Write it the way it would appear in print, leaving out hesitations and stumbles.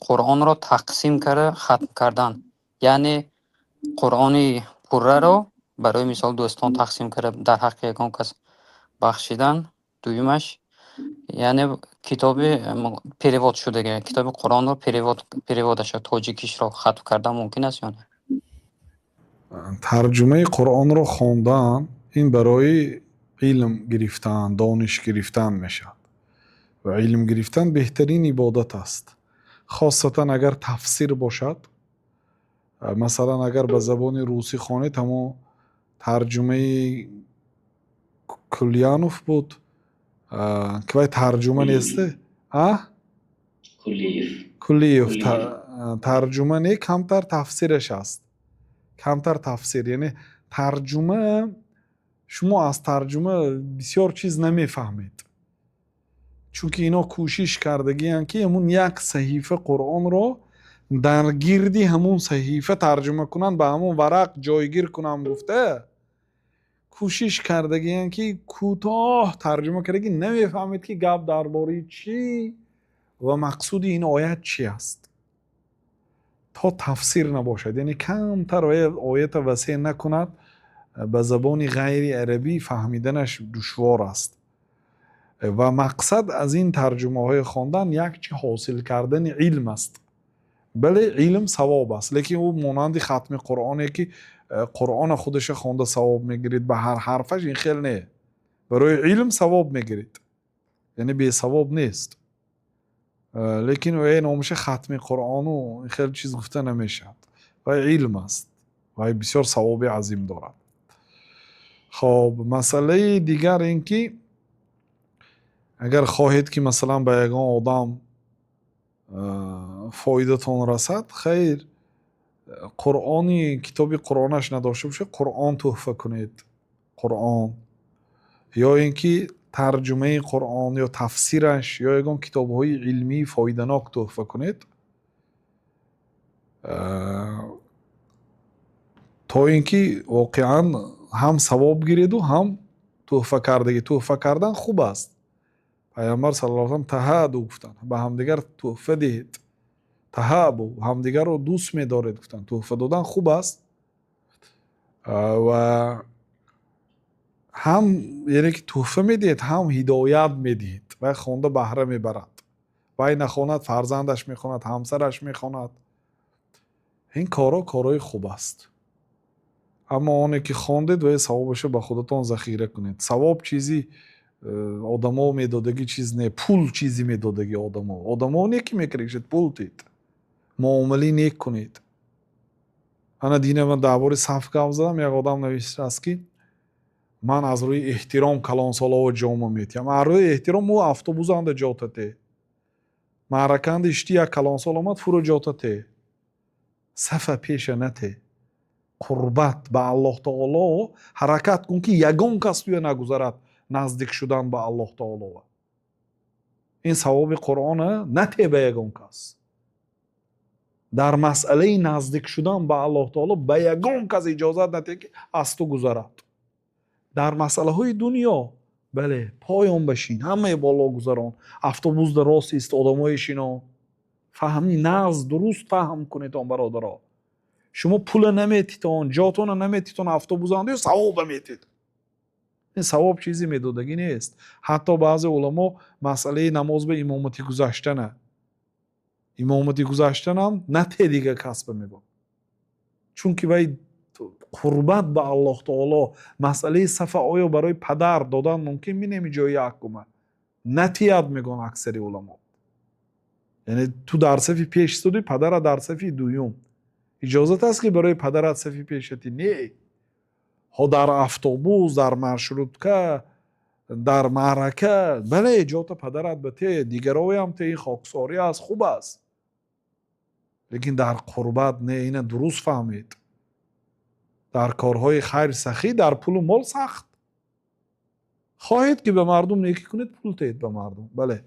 Қуръонро тақсим карда хатм кардан, яъне Қуръони пурраро барои мисол дӯстон тақсим карда, дар ҳаққи ягон кас бахшидан. Дуюмаш, яъне китоби перевод шудага, китоби Қуръонро перевод аша, тоҷикишро хатм кардан мумкин аст ё не? Тарҷумаи Қуръонро хондан ин барои илм гирифтан, дониш гирифтан мешавад ва илм гирифтан беҳтарин ибодат аст, хосатан агар тафсир бошад. Масалан, агар ба забони русӣ хонед, ҳамон тарҷумаи Кулиянов буд, ки вай тарҷума нест, а? Кулиев. Кулиев. Тарҷума не, камтар тафсираш аст, камтар тафсир. Яъне тарҷума, шумо аз тарҷума бисёр чиз намефаҳмед, чунки ино кӯшиш кардагиянд, ки ҳамун як саҳифа Қуръонро дар гирди ҳамун саҳифа тарҷума кунанд, ба ҳамун варақ ҷойгир кунанд гуфта кӯшиш кардагиянд, ки кӯтоҳ тарҷума кардаги, намефаҳмед, ки гап дар бораи чӣ ва мақсуди ин оят чӣ аст, то тафсир набошад. Яъне камтар оята васеъ накунад, ба забони ғайри арабӣ фаҳмиданаш душвор аст. Ва мақсад аз ин тарҷумаҳои хондан як чи ҳосил кардани илм аст. Бале, илм савоб аст, лекин ӯ монанди хатми Қуръоне, ки Қуръона худаша хонда савоб мегиред ба ҳар ҳарфаш, ин хел не. Барои илм савоб мегиред, яъне бесавоб нест, лекин вай номаша хатми Қуръону ин хел чиз гуфта намешавад. Вай илм аст, вай бисёр савоби азим дорад. Хоб, масъалаи дигар ин ки агар хоҳед, ки масалан ба ягон одам фоидатон расад, хайр, Қуръони, китоби Қуръонаш надошта бошад, Қуръон тӯҳфа кунед, Қуръон ё ин ки тарҷумаи Қуръон ё тафсираш ё ягон китобҳои илмии фоиданок тӯҳфа кунед, то ин ки воқеан ҳам савоб гиреду, ҳам тӯҳфа кардагӣ. Тӯҳфа кардан хуб аст. Пайғамбар саллаллоҳу алайҳи васаллам таҳаду гуфтанд, ба ҳамдигар тӯҳфа диҳед, таҳабу, ҳамдигарро дӯст медоред гуфтанд. Тӯҳфа додан хуб аст ва ҳам, яъне ки тӯҳфа медиҳед, ҳам ҳидоят медиҳед. Вай хонда баҳра мебарад, вай нахонад, фарзандаш мехонад, ҳамсараш мехонад. Ин корҳо корҳои хуб аст. Аммо оне ки хондед, вай савобашро ба худатон захира кунед. Савоб чизи одамо медодагӣ чиз не, пул чизе медодагӣ одамо. Одамо не ки мекард, пул тед, муомилаи нек кунед. Ана дина ман дар бораи саф гап задам, як одам навиштааст, ки ман аз рӯи эҳтиром калонсолаво ҷома метиҳам. Аз рӯи эҳтиром ӯ автобусанда ҷота те, маъракаанда ишти, як калонсол омад, фуро ҷота те, сафа пеша нате. Қурбат ба Аллоҳ таоло ҳаракат кун, ки ягон кас туя нагузарад наздик шудан ба Аллоҳ таоло. Ин савоби Қуръона нате ба ягон кас. Дар масъалаи наздик шудан ба Аллоҳ таоло ба ягон кас иҷозат нате, ки аз ту гузарад. Дар масъалаҳои дунё, бале, поён башин, ҳамаи боло гузарон, автобусда рост ист, одамои шино фаҳмни, нағз, дуруст фаҳм кунедон, бародаро. Шумо пула наметитон, ҷотона наметитон автобусанда, савоба метед. Ин савоб чизе медодагӣ нест. Ҳатто баъзе уламо масъалаи намоз ба имомати гузаштана, имомати гузаштанам нате дига касба мегӯ, чунки вай қурбат ба Аллоҳ таоло. Масъалаи сафа оё барои падар додан мумкин минеми ҷои якума? Натият, мегӯянд аксари уламо. Яъне ту дар сафи пеш истоди, падарат дар сафи дуюм, иҷозат аст, ки барои падарат сафи пешати? Не. Ҳо, дар автобус, дар маршрутка, дар маърака, бале, ҷота падарат ба те, дигароям те, ин хоксорӣ аст, хуб аст, лекин дар қурбат не. Ина дуруст фаҳмед: дар корҳои хайр сахӣ, дар пулу мол сахт. Хоҳед, ки ба мардум некӣ кунед, пул теед ба мардум, бале.